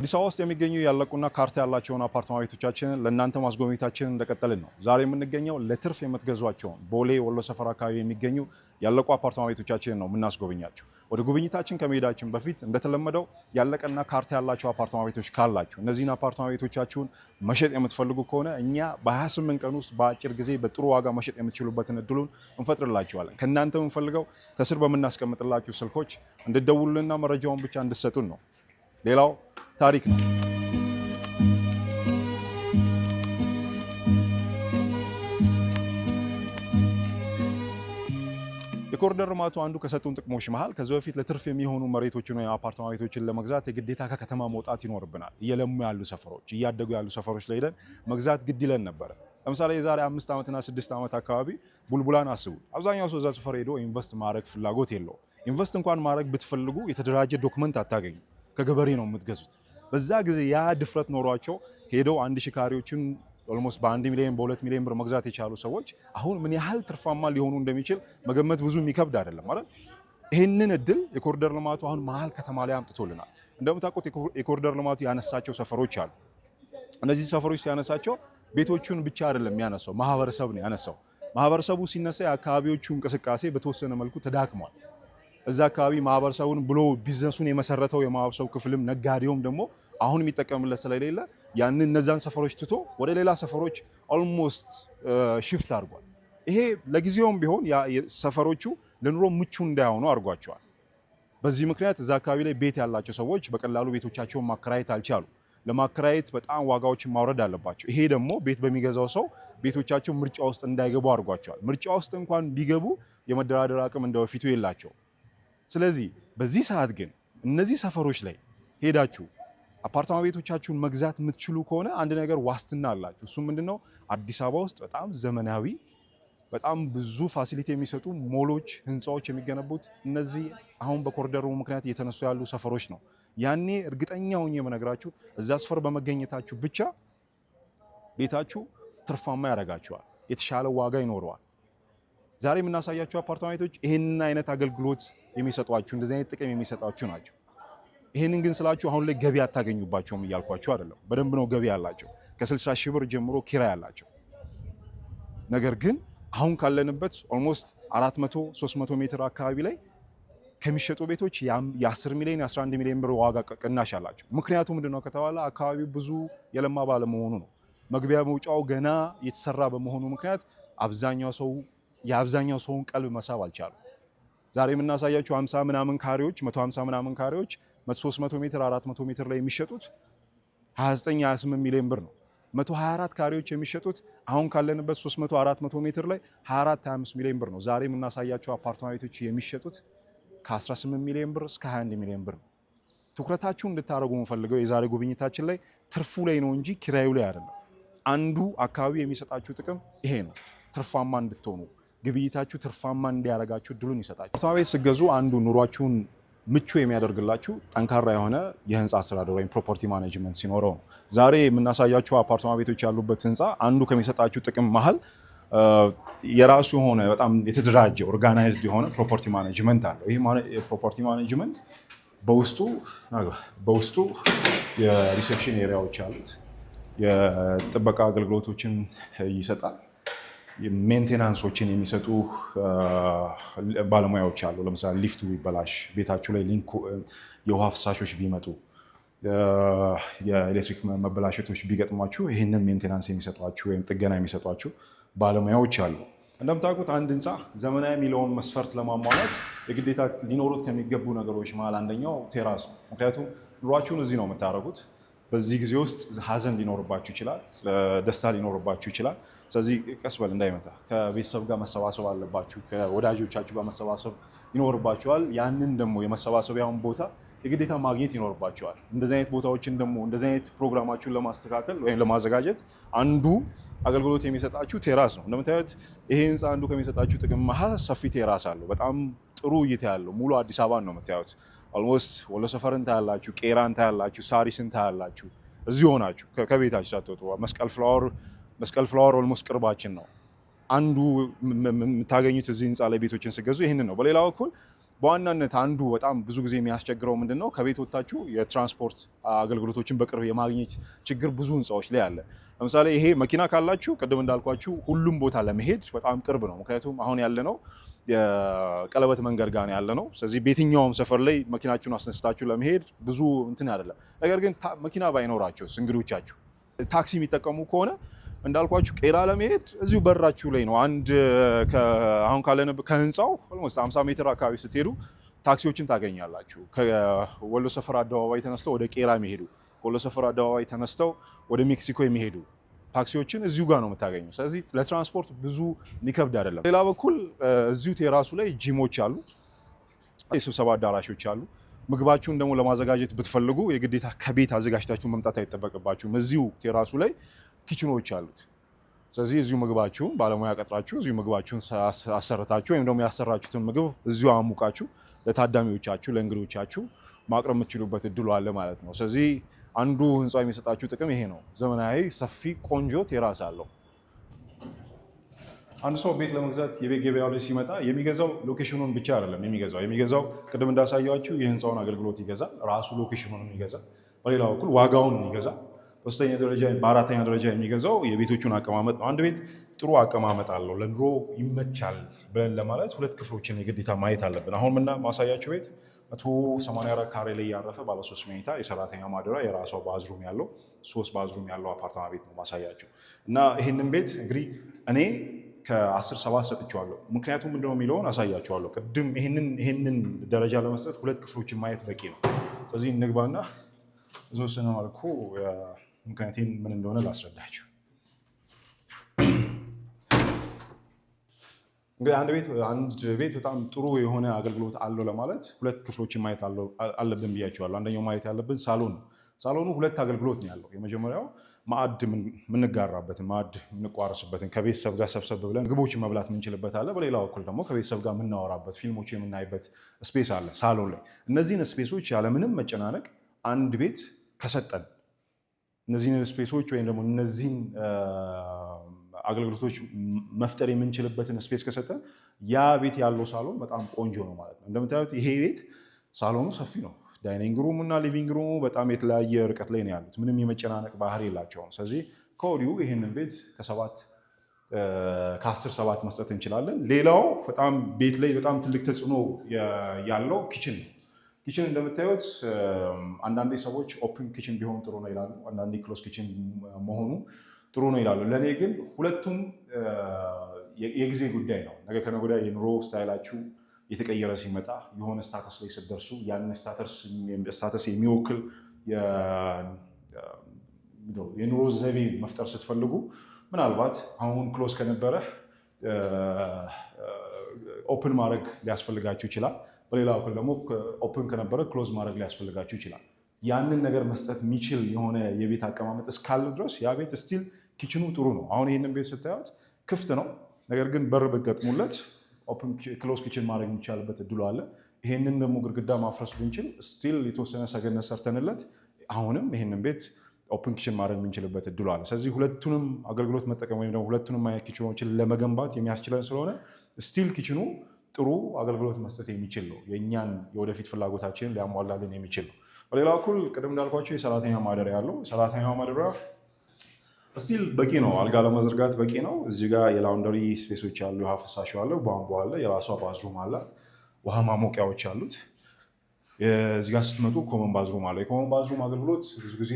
አዲስ አበባ ውስጥ የሚገኙ ያለቁና ካርታ ያላቸውን አፓርታማ ቤቶቻችንን ለእናንተ ማስጎብኘታችንን እንደቀጠልን ነው። ዛሬ የምንገኘው ለትርፍ የምትገዟቸውን ቦሌ ወሎ ሰፈር አካባቢ የሚገኙ ያለቁ አፓርታማ ቤቶቻችንን ነው የምናስጎበኛችሁ። ወደ ጉብኝታችን ከመሄዳችን በፊት እንደተለመደው ያለቀና ካርታ ያላቸው አፓርታማ ቤቶች ካላችሁ፣ እነዚህን አፓርታማ ቤቶቻችሁን መሸጥ የምትፈልጉ ከሆነ እኛ በ28 ቀን ውስጥ በአጭር ጊዜ በጥሩ ዋጋ መሸጥ የምትችሉበትን እድሉን እንፈጥርላችኋለን። ከእናንተ የምንፈልገው ከስር በምናስቀምጥላችሁ ስልኮች እንድትደውሉልና መረጃውን ብቻ እንድትሰጡን ነው። ሌላው ታሪክ ነው። የኮሪደር ልማቱ አንዱ ከሰጡን ጥቅሞች መሀል ከዚህ በፊት ለትርፍ የሚሆኑ መሬቶችን ወይም አፓርታማ ቤቶችን ለመግዛት የግዴታ ከከተማ መውጣት ይኖርብናል። እየለሙ ያሉ ሰፈሮች፣ እያደጉ ያሉ ሰፈሮች ላይ ሄደን መግዛት ግድ ይለን ነበረ። ለምሳሌ የዛሬ 5 ዓመትና 6 ዓመት አካባቢ ቡልቡላን አስቡት። አብዛኛው ሰው እዛ ሰፈር ሄዶ invest ማድረግ ፍላጎት የለውም። Invest እንኳን ማድረግ ብትፈልጉ የተደራጀ document አታገኙ። ከገበሬ ነው የምትገዙት። በዛ ጊዜ ያ ድፍረት ኖሯቸው ሄደው 1000 ካሬዎችን almost በ1 ሚሊዮን፣ በ2 ሚሊዮን ብር መግዛት የቻሉ ሰዎች አሁን ምን ያህል ትርፋማ ሊሆኑ እንደሚችል መገመት ብዙ የሚከብድ አይደለም ማለት። ይህንን እድል የኮሪደር ልማቱ አሁን መሀል ከተማ ላይ አምጥቶልናል። እንደምታውቁት የኮሪደር ልማቱ ያነሳቸው ሰፈሮች አሉ። እነዚህ ሰፈሮች ሲያነሳቸው ቤቶቹን ብቻ አይደለም ያነሳው፣ ማህበረሰብ ነው ያነሳው። ማህበረሰቡ ሲነሳ የአካባቢዎቹ እንቅስቃሴ በተወሰነ መልኩ ተዳክሟል። እዛ አካባቢ ማህበረሰቡን ብሎ ቢዝነሱን የመሰረተው የማህበረሰቡ ክፍልም ነጋዴውም ደግሞ አሁን የሚጠቀምለት ስለሌለ ያንን እነዛን ሰፈሮች ትቶ ወደ ሌላ ሰፈሮች almost shift አድርጓል። ይሄ ለጊዜውም ቢሆን ሰፈሮቹ ለኑሮ ምቹ እንዳይሆኑ አድርጓቸዋል። በዚህ ምክንያት እዛ አካባቢ ላይ ቤት ያላቸው ሰዎች በቀላሉ ቤቶቻቸውን ማከራየት አልቻሉ። ለማከራየት በጣም ዋጋዎችን ማውረድ አለባቸው። ይሄ ደግሞ ቤት በሚገዛው ሰው ቤቶቻቸው ምርጫ ውስጥ እንዳይገቡ አድርጓቸዋል። ምርጫ ውስጥ እንኳን ቢገቡ የመደራደር አቅም እንደ በፊቱ የላቸውም። ስለዚህ በዚህ ሰዓት ግን እነዚህ ሰፈሮች ላይ ሄዳችሁ አፓርታማ ቤቶቻችሁን መግዛት የምትችሉ ከሆነ አንድ ነገር ዋስትና አላችሁ። እሱም ምንድነው? አዲስ አበባ ውስጥ በጣም ዘመናዊ፣ በጣም ብዙ facility የሚሰጡ ሞሎች፣ ህንፃዎች የሚገነቡት እነዚህ አሁን በኮሪደሩ ምክንያት እየተነሱ ያሉ ሰፈሮች ነው። ያኔ እርግጠኛ ሆኜ የምነግራችሁ እዛ ሰፈር በመገኘታችሁ ብቻ ቤታችሁ ትርፋማ ያደርጋችኋል፣ የተሻለ ዋጋ ይኖረዋል። ዛሬ የምናሳያችሁ አፓርታማ ቤቶች ይህንን አይነት አገልግሎት የሚሰጧችሁ፣ እንደዚህ አይነት ጥቅም የሚሰጧችሁ ናቸው። ይህንን ግን ስላችሁ አሁን ላይ ገቢ አታገኙባቸውም እያልኳችሁ አይደለም። በደንብ ነው ገቢ ያላቸው። ከ60 ሺህ ብር ጀምሮ ኪራይ አላቸው። ነገር ግን አሁን ካለንበት almost 400 300 ሜትር አካባቢ ላይ ከሚሸጡ ቤቶች የ10 ሚሊዮን፣ የ11 ሚሊዮን ብር ዋጋ ቅናሽ አላቸው። ምክንያቱ ምንድነው ከተባለ አካባቢው ብዙ የለማ ባለመሆኑ ነው። መግቢያ መውጫው ገና የተሰራ በመሆኑ ምክንያት አብዛኛው ሰው የአብዛኛው ሰውን ቀልብ መሳብ አልቻሉም። ዛሬ የምናሳያችሁ 50 ምናምን ካሬዎች፣ 150 ምናምን ካሬዎች 300 ሜትር፣ 400 ሜትር ላይ የሚሸጡት 29 28 ሚሊዮን ብር ነው። 124 ካሬዎች የሚሸጡት አሁን ካለንበት 300 400 ሜትር ላይ 24 25 ሚሊዮን ብር ነው። ዛሬ የምናሳያቸው አፓርታማ ቤቶች የሚሸጡት ከ18 ሚሊዮን ብር እስከ 21 ሚሊዮን ብር ነው። ትኩረታችሁን እንድታደርጉ የምፈልገው የዛሬ ጉብኝታችን ላይ ትርፉ ላይ ነው እንጂ ኪራዩ ላይ አይደለም። አንዱ አካባቢ የሚሰጣችሁ ጥቅም ይሄ ነው። ትርፋማ እንድትሆኑ፣ ግብይታችሁ ትርፋማ እንዲያደርጋችሁ እድሉን ይሰጣችሁ። አፓርታማ ቤት ስትገዙ አንዱ ኑሯችሁን ምቹ የሚያደርግላችሁ ጠንካራ የሆነ የህንፃ አስተዳደር ወይም property management ሲኖረው ነው። ዛሬ የምናሳያችሁ አፓርታማ ቤቶች ያሉበት ህንፃ አንዱ ከሚሰጣችሁ ጥቅም መሀል የራሱ የሆነ በጣም የተደራጀ፣ organized የሆነ property management አለው። ይህ የ property management በውስጡ የ reception area ዎች አሉት። የጥበቃ አገልግሎቶችን ይሰጣል። Maintenance ኦችን የሚሰጡ ባለሙያዎች አሉ። ለምሳሌ ሊፍቱ ቢበላሽ፣ ቤታችሁ ላይ የውሃ ፍሳሾች ቢመጡ፣ የኤሌክትሪክ መበላሸቶች ቢገጥሟችሁ ይህንን maintenance የሚሰጧችሁ ወይም ጥገና የሚሰጧችሁ ባለሙያዎች አሉ። እንደምታውቁት አንድ ህንፃ ዘመናዊ የሚለውን መስፈርት ለማሟላት የግዴታ ሊኖሩት ከሚገቡ ነገሮች መሀል አንደኛው terrace ነው። ምክንያቱም ኑሯችሁን እዚህ ነው የምታደርጉት። በዚህ ጊዜ ውስጥ ሀዘን ሊኖርባችሁ ይችላል፣ ደስታ ሊኖርባችሁ ይችላል። ስለዚህ ቀስ በል እንዳይመታ ከቤተሰብ ጋር መሰባሰብ አለባችሁ፣ ከወዳጆቻችሁ ጋር መሰባሰብ ይኖርባችኋል። ያንን ደግሞ የመሰባሰቢያውን ቦታ የግዴታ ማግኘት ይኖርባችኋል። እንደዚህ አይነት ቦታዎችን ደግሞ እንደዚህ አይነት ፕሮግራማችሁን ለማስተካከል ወይም ለማዘጋጀት አንዱ አገልግሎት የሚሰጣችሁ terrace ነው። እንደምታዩት ይሄ ህንፃ አንዱ ከሚሰጣችሁ ጥቅም መሀል ሰፊ terrace አለው። በጣም ጥሩ እይታ ያለው፣ ሙሉ አዲስ አበባን ነው የምታዩት። Almost ወሎ ሰፈርን ታያላችሁ፣ ቄራን ታያላችሁ፣ ሳሪስን ታያላችሁ። እዚህ ሆናችሁ ከቤታችሁ ሳትወጡ መስቀል ፍላወር፣ መስቀል ፍላወር almost ቅርባችን ነው። አንዱ የምታገኙት እዚህ ህንፃ ላይ ቤቶችን ስትገዙ ይህንን ነው። በሌላ በኩል በዋናነት አንዱ በጣም ብዙ ጊዜ የሚያስቸግረው ምንድን ነው? ከቤት ወጥታችሁ የትራንስፖርት አገልግሎቶችን በቅርብ የማግኘት ችግር ብዙ ህንፃዎች ላይ አለ። ለምሳሌ ይሄ መኪና ካላችሁ ቅድም እንዳልኳችሁ ሁሉም ቦታ ለመሄድ በጣም ቅርብ ነው። ምክንያቱም አሁን ያለነው የቀለበት መንገድ ጋር ነው ያለነው። ስለዚህ በየትኛውም ሰፈር ላይ መኪናችሁን አስነስታችሁ ለመሄድ ብዙ እንትን አይደለም። ነገር ግን መኪና ባይኖራቸው እንግዶቻችሁ ታክሲ የሚጠቀሙ ከሆነ እንዳልኳችሁ ቄራ ለመሄድ እዚሁ በራችሁ ላይ ነው። አንድ አሁን ካለንበት ከህንፃው almost 50 ሜትር አካባቢ ስትሄዱ ታክሲዎችን ታገኛላችሁ። ከወሎ ሰፈር አደባባይ ተነስተው ወደ ቄራ የሚሄዱ፣ ከወሎ ሰፈር አደባባይ ተነስተው ወደ ሜክሲኮ የሚሄዱ ታክሲዎችን እዚሁ ጋር ነው የምታገኙ። ስለዚህ ለትራንስፖርት ብዙ የሚከብድ አይደለም። ሌላ በኩል እዚሁ terrace ኡ ላይ ጂሞች አሉ፣ የስብሰባ አዳራሾች አሉ። ምግባችሁን ደግሞ ለማዘጋጀት ብትፈልጉ የግዴታ ከቤት አዘጋጅታችሁ መምጣት አይጠበቅባችሁም። እዚሁ terrace ኡ ላይ kitchen ኦች አሉት። ስለዚህ እዚሁ ምግባችሁን ባለሙያ ቀጥራችሁ እዚሁ ምግባችሁን አሰርታችሁ ወይም ደግሞ ያሰራችሁትን ምግብ እዚሁ አሙቃችሁ ለታዳሚዎቻችሁ ለእንግዶቻችሁ ማቅረብ የምትችሉበት እድሉ አለ ማለት ነው። ስለዚህ አንዱ ህንፃው የሚሰጣችሁ ጥቅም ይሄ ነው። ዘመናዊ ሰፊ ቆንጆ terrace አለው። አንድ ሰው ቤት ለመግዛት የቤት ገበያው ላይ ሲመጣ የሚገዛው location ኑን ብቻ አይደለም የሚገዛው ቅድም እንዳሳያችሁ የህንፃውን አገልግሎት ይገዛል፣ ራሱ location ኑንም ይገዛል፣ በሌላ በኩል ዋጋውን ይገዛል። በሶስተኛ ደረጃ በአራተኛ ደረጃ የሚገዛው የቤቶቹን አቀማመጥ ነው። አንድ ቤት ጥሩ አቀማመጥ አለው ለኑሮ ይመቻል ብለን ለማለት ሁለት ክፍሎችን የግዴታ ማየት አለብን። አሁን ምና ማሳያችሁ ቤት 184 ካሬ ላይ ያረፈ ባለሶስት መኝታ የሰራተኛ ማደሪያ የራሷ bathroom ያለው፣ ሶስት bathroom ያለው አፓርታማ ቤት ነው ማሳያችሁ። እና ይህንን ቤት እንግዲህ እኔ ከ10 7 ሰጥቼዋለሁ። ምክንያቱም ምንድነው የሚለውን አሳያችኋለሁ። ቅድም ይህንን ደረጃ ለመስጠት ሁለት ክፍሎችን ማየት በቂ ነው። ስለዚህ እንግባና በተወሰነ መልኩ ምክንያቴን ምን እንደሆነ ላስረዳችሁ። እንግዲህ አንድ ቤት በጣም ጥሩ የሆነ አገልግሎት አለው ለማለት ሁለት ክፍሎችን ማየት አለብን ብያችኋለሁ። አንደኛው ማየት ያለብን ሳሎን ነው። ሳሎኑ ሁለት አገልግሎት ነው ያለው። የመጀመሪያው ማዕድ የምንጋራበትን፣ ማዕድ የምንቋረስበትን፣ ከቤተሰብ ጋር ሰብሰብ ብለን ምግቦችን መብላት የምንችልበት አለ። በሌላ በኩል ደግሞ ከቤተሰብ ጋር የምናወራበት፣ ፊልሞች የምናይበት space አለ ሳሎን ላይ። እነዚህን space ኦች ያለምንም መጨናነቅ አንድ ቤት ከሰጠን፣ እነዚህን space ኦች ወይም ደግሞ እነዚህን አገልግሎቶች መፍጠር የምንችልበትን space ከሰጠን ያ ቤት ያለው ሳሎን በጣም ቆንጆ ነው ማለት ነው። እንደምታዩት ይሄ ቤት ሳሎኑ ሰፊ ነው። Dining room ኡ እና living room ኡ በጣም የተለያየ ርቀት ላይ ነው ያሉት። ምንም የመጨናነቅ ባህሪ የላቸውም። ስለዚህ ከወዲሁ ይህንን ቤት ከ10 7 መስጠት እንችላለን። ሌላው በጣም ቤት ላይ በጣም ትልቅ ተጽዕኖ ያለው kitchen ነው። Kitchen እንደምታዩት አንዳንዴ ሰዎች open kitchen ቢሆን ጥሩ ነው ይላሉ። አንዳንዴ close kitchen መሆኑ ጥሩ ነው ይላሉ። ለእኔ ግን ሁለቱም የጊዜ ጉዳይ ነው። ነገ ከነገ ወዲያ የኑሮ style ኣችሁ እየተቀየረ ሲመጣ፣ የሆነ status ላይ ስትደርሱ ያንን status የሚወክል የኑሮ ዘይቤ መፍጠር ስትፈልጉ ምናልባት አሁን close ከነበረ open ማድረግ ሊያስፈልጋችሁ ይችላል። በሌላ በኩል ደግሞ open ከነበረ close ማድረግ ሊያስፈልጋችሁ ይችላል። ያንን ነገር መስጠት የሚችል የሆነ የቤት አቀማመጥ እስካለ ድረስ ያ ቤት still kitchen ኑ ጥሩ ነው። አሁን ይህንን ቤት ስታዩት ክፍት ነው። ነገር ግን በር ብትገጥሙለት close kitchen ማድረግ የሚቻልበት እድሉ አለ። ይሄንን ደግሞ ግድግዳ ማፍረስ ብንችል still የተወሰነ ሰገነት ሰርተንለት አሁንም ይሄንን ቤት open kitchen ማድረግ የምንችልበት እድሉ አለ። ስለዚህ ሁለቱንም አገልግሎት መጠቀም ወይም ደግሞ ሁለቱንም አይነት kitchen ኦችን ለመገንባት የሚያስችለን ስለሆነ still kitchen ኑ ጥሩ አገልግሎት መስጠት የሚችል ነው። የእኛን የወደፊት ፍላጎታችንን ሊያሟላልን የሚችል ነው። በሌላ በኩል ቅድም እንዳልኳችሁ የሰራተኛ ማደሪያ ያለው፣ ሰራተኛ ማደሪያ still በቂ ነው። አልጋ ለመዘርጋት በቂ ነው። እዚህ ጋር የ laundry space ኦች ያሉ፣ የውሃ ፍሳሽ አለው፣ ቧንቧ አለ፣ የራሷ bathroom አላት፣ ውሃ ማሞቂያዎች አሉት። እዚህ ጋር ስትመጡ common bathroom አለ። የ common bathroom አገልግሎት ብዙ ጊዜ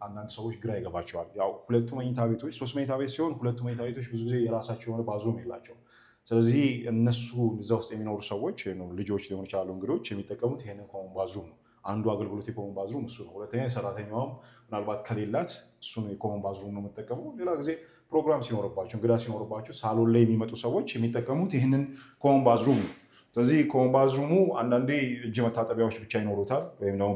አንዳንድ ሰዎች ግራ ይገባቸዋል። ያው ሁለቱ መኝታ ቤቶች፣ ሶስት መኝታ ቤት ሲሆን ሁለቱ መኝታ ቤቶች ብዙ ጊዜ የራሳቸው የሆነ bathroom የላቸውም። ስለዚህ እነሱ እዛ ውስጥ የሚኖሩ ሰዎች፣ ልጆች ሊሆኑ ይችላሉ፣ እንግዶች የሚጠቀሙት ይሄንን common bathroom ነው። አንዱ አገልግሎት የ common bathroom እሱ ነው። ሁለተኛ የሰራተኛዋም ምናልባት ከሌላት እሱን የ common bathroom ነው የምጠቀመው። ሌላ ጊዜ ፕሮግራም ሲኖርባቸው፣ እንግዳ ሲኖርባቸው ሳሎን ላይ የሚመጡ ሰዎች የሚጠቀሙት ይህንን common bathroom ነው። ስለዚህ common bathroom ኡ አንዳንዴ እጅ መታጠቢያዎች ብቻ ይኖሩታል፣ ወይም ደግሞ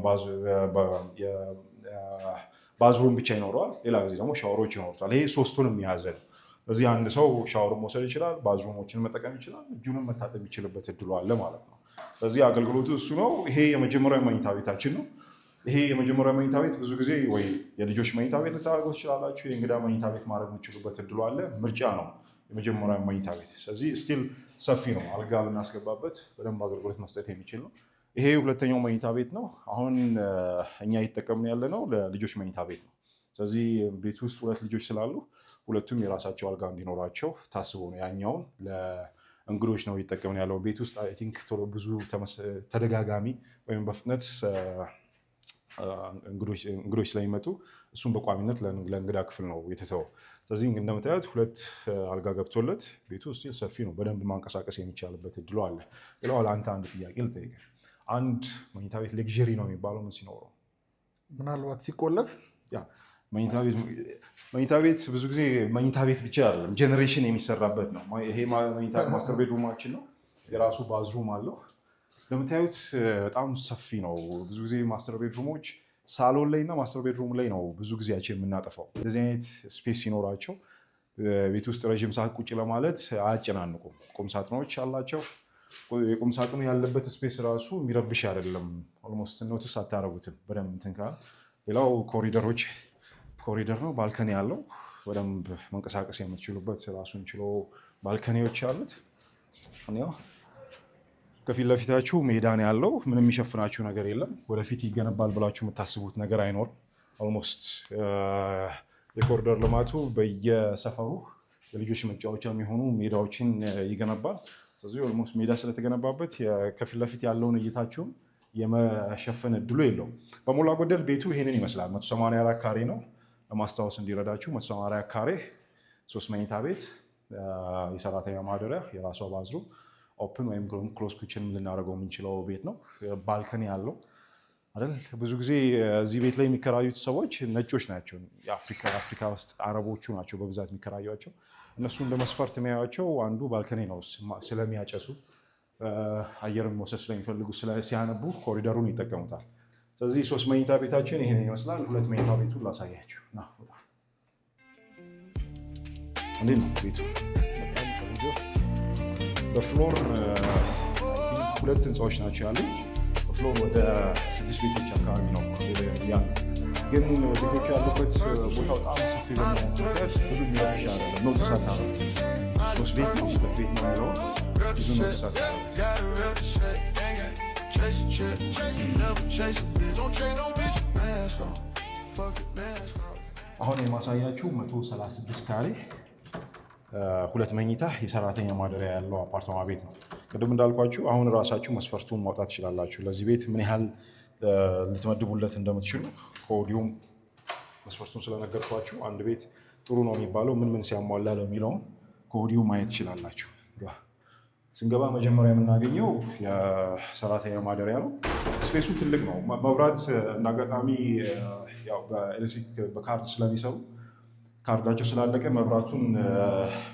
bathroom ብቻ ይኖረዋል። ሌላ ጊዜ ደግሞ ሻወሮች ይኖሩታል። ይሄ ሶስቱንም የያዘ ነው። ስለዚህ አንድ ሰው ሻወር መውሰድ ይችላል፣ bathroom ኦችን መጠቀም ይችላል፣ እጁንም መታጠብ የሚችልበት እድሉ አለ ማለት ነው። ስለዚህ አገልግሎቱ እሱ ነው። ይሄ የመጀመሪያው መኝታ ቤታችን ነው። ይሄ የመጀመሪያ መኝታ ቤት ብዙ ጊዜ ወይ የልጆች መኝታ ቤት ልታደርገው ትችላላችሁ፣ የእንግዳ መኝታ ቤት ማድረግ የምችሉበት እድሉ አለ። ምርጫ ነው የመጀመሪያ መኝታ ቤት። ስለዚህ still ሰፊ ነው። አልጋ ብናስገባበት በደንብ አገልግሎት መስጠት የሚችል ነው። ይሄ ሁለተኛው መኝታ ቤት ነው። አሁን እኛ እየተጠቀምን ያለ ነው ለልጆች መኝታ ቤት ነው። ስለዚህ ቤት ውስጥ ሁለት ልጆች ስላሉ ሁለቱም የራሳቸው አልጋ እንዲኖራቸው ታስቦ ነው። ያኛውን ለእንግዶች ነው እየተጠቀምን ያለው። ቤት ውስጥ I think ቶሎ ብዙ ተደጋጋሚ ወይም በፍጥነት እንግዶች ስለሚመጡ እሱም በቋሚነት ለእንግዳ ክፍል ነው የተተወው። ስለዚህ እንደምታዩት ሁለት አልጋ ገብቶለት ቤቱ still ሰፊ ነው። በደንብ ማንቀሳቀስ የሚቻልበት እድሉ አለ። ሌላው ለአንተ አንድ ጥያቄ ልጠይቅህ። አንድ መኝታ ቤት luxury ነው የሚባለው ምን ሲኖረው? ምናልባት ሲቆለፍ። Yeah፣ መኝታ ቤት ብዙ ጊዜ መኝታ ቤት ብቻ አይደለም፣ generation የሚሰራበት ነው። ይሄ መኝታ master bedroom ኣችን ነው። የራሱ bathroom አለው። እንደምታዩት በጣም ሰፊ ነው። ብዙ ጊዜ master bedroom ኦች ሳሎን ላይ እና master bedroom ላይ ነው ብዙ ጊዜያችን የምናጠፋው። እንደዚህ አይነት space ሲኖራቸው ቤት ውስጥ ረዥም ሰዓት ቁጭ ለማለት አያጨናንቁም። ቁም ሳጥኖች አላቸው። የቁም ሳጥኑ ያለበት space ራሱ የሚረብሽ አይደለም። Almost notice አታደርጉትም በደንብ እንትን ካለ። ሌላው ኮሪደር ነው፣ balcony ያለው፣ በደንብ መንቀሳቀስ የምትችሉበት ራሱን ችሎ balcony ዎች አሉት። ያው ከፊት ለፊታችሁ ሜዳ ነው ያለው። ምንም የሚሸፍናችሁ ነገር የለም። ወደፊት ይገነባል ብላችሁ የምታስቡት ነገር አይኖርም። Almost የኮሪደር ልማቱ በየሰፈሩ የልጆች መጫወቻ የሚሆኑ ሜዳዎችን ይገነባል። ስለዚህ almost ሜዳ ስለተገነባበት ከፊት ለፊት ያለውን እይታችሁን የመሸፈን እድሉ የለውም። በሞላ ጎደል ቤቱ ይሄንን ይመስላል። 184 ካሬ ነው። ለማስታወስ እንዲረዳችሁ 184 ካሬ፣ ሶስት መኝታ ቤት፣ የሰራተኛ ማደሪያ፣ የራሷ bathroom፣ open ወይም close kitchen ልናደርገው የምንችለው ቤት ነው። Balcony ያለው አይደል? ብዙ ጊዜ እዚህ ቤት ላይ የሚከራዩት ሰዎች ነጮች ናቸው። የአፍሪካ ውስጥ አረቦቹ ናቸው በብዛት የሚከራዩቸው። እነሱ እንደ መስፈርት የሚያዩቸው አንዱ balcony ነው። ስለሚያጨሱ፣ አየርን መውሰድ ስለሚፈልጉ፣ ሲያነቡ ኮሪደሩን ይጠቀሙታል። ስለዚህ ሶስት መኝታ ቤታችን ይሄን ይመስላል። ሁለት መኝታ ቤቱን ላሳያችሁ። ና ውጣ። እንዴት ነው ቤቱ? በጣም ቆንጆ። በ floor ሁለት ህንፃዎች ናቸው ያሉት። በ floor ወደ ስድስት ቤቶች አካባቢ ነው ያሉት። ግን ቤቶቹ ያሉበት ቦታ በጣም ሰፊ በመሆኑ ምክንያት ብዙ የሚረብሽ አይደለም። Notice አታደርጉትም። ሶስት ቤት ነው፣ ሁለት ቤት ነው የሚለውን ብዙ notice አታደርጉትም። Got a real set, gang gang. Chase a chick, chase a never chase a bitch. Don't train no bitch. Mask on, fuck it, mask off. አሁን የማሳያችሁ 136 ካሬ ሁለት መኝታ የሰራተኛ ማደሪያ ያለው አፓርታማ ቤት ነው። ቅድም እንዳልኳችሁ አሁን ራሳችሁ መስፈርቱን ማውጣት ትችላላችሁ። ለዚህ ቤት ምን ያህል ልትመድቡለት እንደምትችሉ ከወዲሁም መስፈርቱን ስለነገርኳችሁ አንድ ቤት ጥሩ ነው የሚባለው ምን ምን ሲያሟላ ነው የሚለውን ከወዲሁ ማየት ትችላላችሁ። ግባ። ስንገባ መጀመሪያ የምናገኘው የሰራተኛ ማደሪያ ነው። Space ኡ ትልቅ ነው። መብራት እንደ አጋጣሚ ያው በኤሌክትሪክ በካርድ ስለሚሰሩ ካርዳቸው ስላለቀ መብራቱን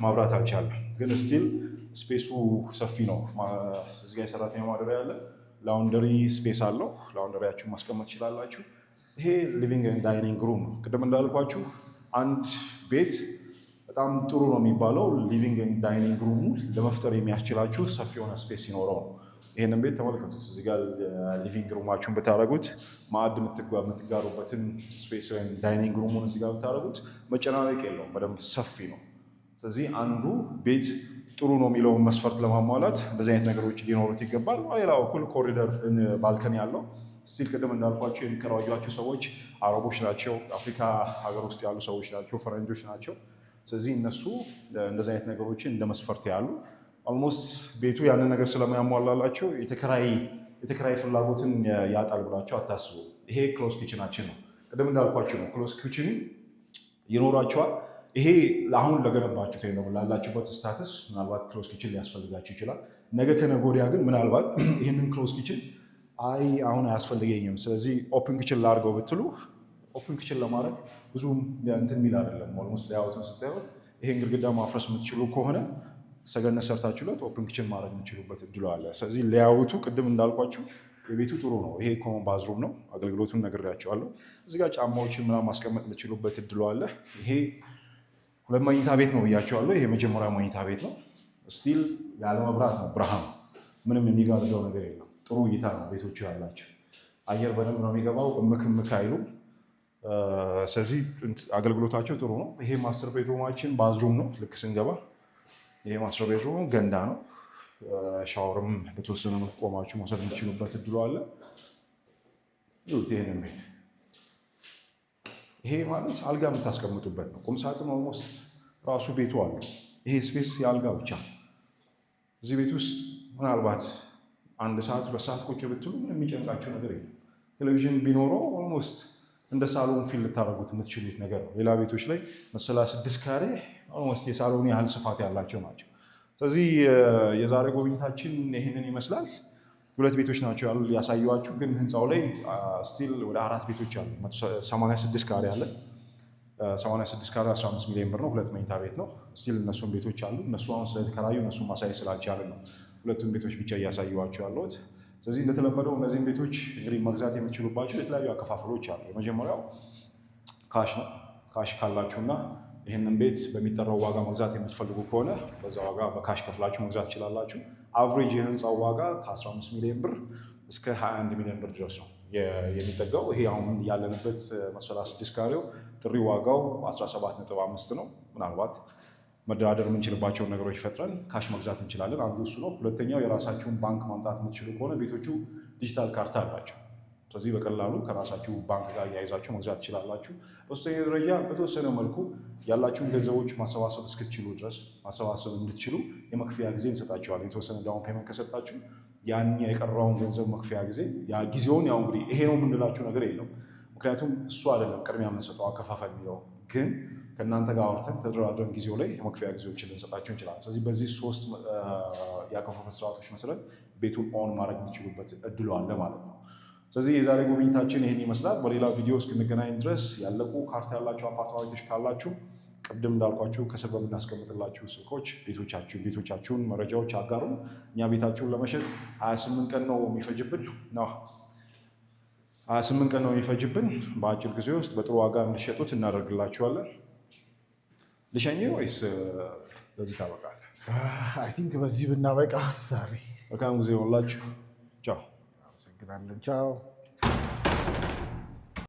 ማብራት አልቻለም። ግን still space ኡ ሰፊ ነው። እዚህ ጋ የሰራተኛ ማደሪያ አለ። Laundry space አለው። Laundry ያችሁን ማስቀመጥ ትችላላችሁ። ይሄ living and dining room ነው። ቅድም እንዳልኳችሁ አንድ ቤት በጣም ጥሩ ነው የሚባለው living and dining room ኡ ለመፍጠር የሚያስችላችሁ ሰፊ የሆነ space ሲኖረው ነው። ይህንን ቤት ተመልከቱት። እዚህ ጋር living room ኣችሁን ብታደረጉት፣ ማዕድ የምትጋሩበትን space ወይም dining room ኡን እዚህ ጋር ብታደረጉት መጨናነቅ የለውም። በደንብ ሰፊ ነው። ስለዚህ አንዱ ቤት ጥሩ ነው የሚለውን መስፈርት ለማሟላት እንደዚህ አይነት ነገሮች ሊኖሩት ይገባል። በሌላ በኩል ኮሪደር balcony ያለው still ቅድም እንዳልኳቸው የሚከራዩቸው ሰዎች አረቦች ናቸው፣ አፍሪካ ሀገር ውስጥ ያሉ ሰዎች ናቸው፣ ፈረንጆች ናቸው። ስለዚህ እነሱ እንደዚህ አይነት ነገሮችን እንደ መስፈርት ያሉ almost ቤቱ ያንን ነገር ስለሚያሟላላቸው የተከራይ ፍላጎትን ያጣል ብላቸው አታስቡ። ይሄ close kitchen ኣችን ነው። ቅድም እንዳልኳቸው ነው፣ close kitchen ይኖራቸዋል። ይሄ አሁን ለገነባችሁት ወይም ደግሞ ላላችሁበት status ምናልባት close kitchen ሊያስፈልጋችሁ ይችላል። ነገ ከነገ ወዲያ ግን ምናልባት ይህንን close kitchen አይ አሁን አያስፈልገኝም፣ ስለዚህ open kitchen ላድርገው ብትሉ open kitchen ለማድረግ ብዙም እንትን የሚል አይደለም። Almost layout ኡን ስታዩት ይሄን ግድግዳ ማፍረስ የምትችሉ ከሆነ ሰገነት ሰርታችሁለት open kitchen ማድረግ የምትችሉበት እድሉ አለ። ስለዚህ layout ኡ ቅድም እንዳልኳችሁ የቤቱ ጥሩ ነው። ይሄ common bathroom ነው። አገልግሎቱን ነግሬያቸዋለሁ። እዚህ ጋር ጫማዎችን ምናምን ማስቀመጥ የምትችሉበት እድሉ አለ። ይሄ ሁለት መኝታ ቤት ነው ብያቸዋለሁ። ይሄ የመጀመሪያው መኝታ ቤት ነው። Still ያለ መብራት ነው፣ ብርሃን ምንም የሚጋርደው ነገር የለም። ጥሩ እይታ ነው ቤቶቹ ያላቸው። አየር በደንብ ነው የሚገባው፣ እምክ እምክ አይሉ። ስለዚህ አገልግሎታቸው ጥሩ ነው። ይሄ master bedroom ኣችን bathroom ነው። ልክ ስንገባ ይሄ master bedroom ገንዳ ነው። ሻወርም በተወሰነ መልኩ ቆማችሁ መውሰድ የምትችሉበት እድሉ አለ። ይሁት ይህንን ቤት ይሄ ማለት አልጋ የምታስቀምጡበት ነው። ቁም ሳጥን almost ራሱ ቤቱ አለ። ይሄ space የአልጋ ብቻ። እዚህ ቤት ውስጥ ምናልባት 1 ሰዓት 2 ሰዓት ቁጭ ብትሉ ምንም የሚጨንቃችሁ ነገር የለም። ቴሌቪዥን ቢኖረው almost እንደ ሳሎን feel ልታደርጉት የምትችሉት ነገር ነው። ሌላ ቤቶች ላይ 136 ካሬ almost የሳሎን ያህል ስፋት ያላቸው ናቸው። ስለዚህ የዛሬ ጉብኝታችን ይህንን ይመስላል። ሁለት ቤቶች ናቸው ያሉ ያሳየኋችሁ፣ ግን ህንፃው ላይ still ወደ አራት ቤቶች አሉ። 86 ካሬ አለ። 86 ካሬ 15 ሚሊዮን ብር ነው። ሁለት መኝታ ቤት ነው። Still እነሱም ቤቶች አሉ። እነሱ አሁን ስለተከራዩ እነሱን ማሳየት ስላልቻልን ነው ሁለቱም ቤቶች ብቻ እያሳየኋችሁ ያለሁት። ስለዚህ እንደተለመደው እነዚህን ቤቶች እንግዲህ መግዛት የምትችሉባቸው የተለያዩ አከፋፈሎች አሉ። የመጀመሪያው cash ነው። Cash ካላችሁና ይህንን ቤት በሚጠራው ዋጋ መግዛት የምትፈልጉ ከሆነ በዛ ዋጋ በ cash ከፍላችሁ መግዛት ትችላላችሁ። Average የህንፃው ዋጋ ከ15 ሚሊዮን ብር እስከ 21 ሚሊዮን ብር ድረስ ነው የሚጠጋው። ይሄ አሁን ያለንበት 136 ካሬው ጥሪ ዋጋው 17.5 ነው። ምናልባት መደራደር የምንችልባቸውን ነገሮች ፈጥረን cash መግዛት እንችላለን። አንዱ እሱ ነው። ሁለተኛው የራሳችሁን ባንክ ማምጣት የምትችሉ ከሆነ ቤቶቹ ዲጂታል ካርታ አላቸው። ስለዚህ በቀላሉ ከራሳችሁ ባንክ ጋር እያይዛችሁ መግዛት ትችላላችሁ። በሶስተኛ ደረጃ በተወሰነ መልኩ ያላችሁን ገንዘቦች ማሰባሰብ እስክትችሉ ድረስ ማሰባሰብ እንድትችሉ የመክፈያ ጊዜ እንሰጣችኋለን። የተወሰነ down payment ከሰጣችሁ ያን የቀረውን ገንዘብ መክፈያ ጊዜ ያ ጊዜውን ያው እንግዲህ ይሄ ነው የምንላችሁ ነገር የለም። ምክንያቱም እሱ አይደለም ቅድሚያ የምንሰጠው አከፋፈል የሚለው፣ ግን ከእናንተ ጋር አውርተን ተደራድረን ጊዜው ላይ የመክፈያ ጊዜዎችን ልንሰጣችሁ እንችላለን። ስለዚህ በዚህ ሶስት የአከፋፈል ስርዓቶች መሰረት ቤቱን own ማድረግ የምትችሉበት እድሉ አለ ማለት ነው። ስለዚህ የዛሬ ጉብኝታችን ይህን ይመስላል። በሌላ ቪዲዮ እስክንገናኝ ድረስ ያለቁ ካርታ ያላቸው አፓርታማ ቤቶች ካላችሁ ቅድም እንዳልኳችሁ ከስር በምናስቀምጥላችሁ ስልኮች ቤቶቻችሁን መረጃዎች አጋሩን። እኛ ቤታችሁን ለመሸጥ 28 ቀን ነው የሚፈጅብን ነው፣ 28 ቀን ነው የሚፈጅብን። በአጭር ጊዜ ውስጥ በጥሩ ዋጋ እንዲሸጡት እናደርግላችኋለን። ልሸኝ ወይስ በዚህ ታበቃለህ? I think በዚህ ብናበቃ ዛሬ። መልካም ጊዜ ይሆንላችሁ። ቻው። አመሰግናለን። ቻው።